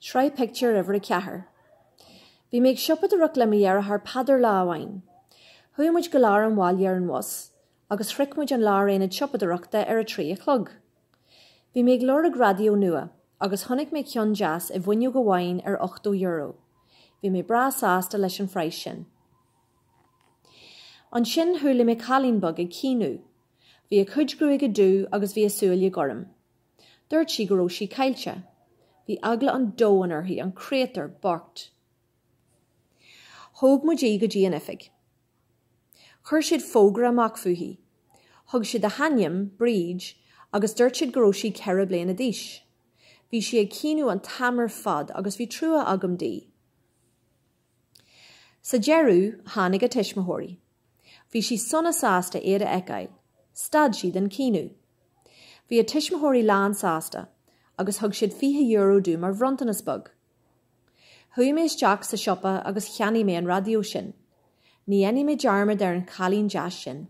Sraith Pictiúr Uimhir 4. Bhí mé ag siopadóireacht le mo dheartháir Peadar lá amháin. Chuaigh muid go lár an bhaile ar an bhus agus shroich muid an láraonad siopadóireachta ar a 3 a chlog. Bhí mé ag lorg raidió nua agus chonaic mé ceann deas i bhfuinneog amháin ar €80. Bhí mé breá sásta leis an phraghas sin. Ansin chuala mé cailín beag ag caoineadh. Bhí a cuid gruaige dubh agus bhí a súile gorm. Dúirt sí go raibh sí caillte. Bhí eagla an domhain uirthi, an créatúr bocht. Thóg muid í go dtí an oifig. Chuir siad fógra amach fúithi. Thug siad a hainm, Bríd, agus dúirt siad go raibh sí 4 bliana d'aois. Bhí sí ag caoineadh an t-am ar fad agus bhí trua agam di. Sa deireadh, tháinig a tuismitheoirí. Bhí sí sona sásta iad a fheiceáil. Stad sí den chaoineadh. Bhí a tuismitheoirí lán sásta agus thug siad €20 domh mar bhronntanas beag. Chuaigh mé isteach sa siopa agus cheannaigh mé an raidió sin. Ní dhéanfaidh mé dearmad ar an chailín deas sin.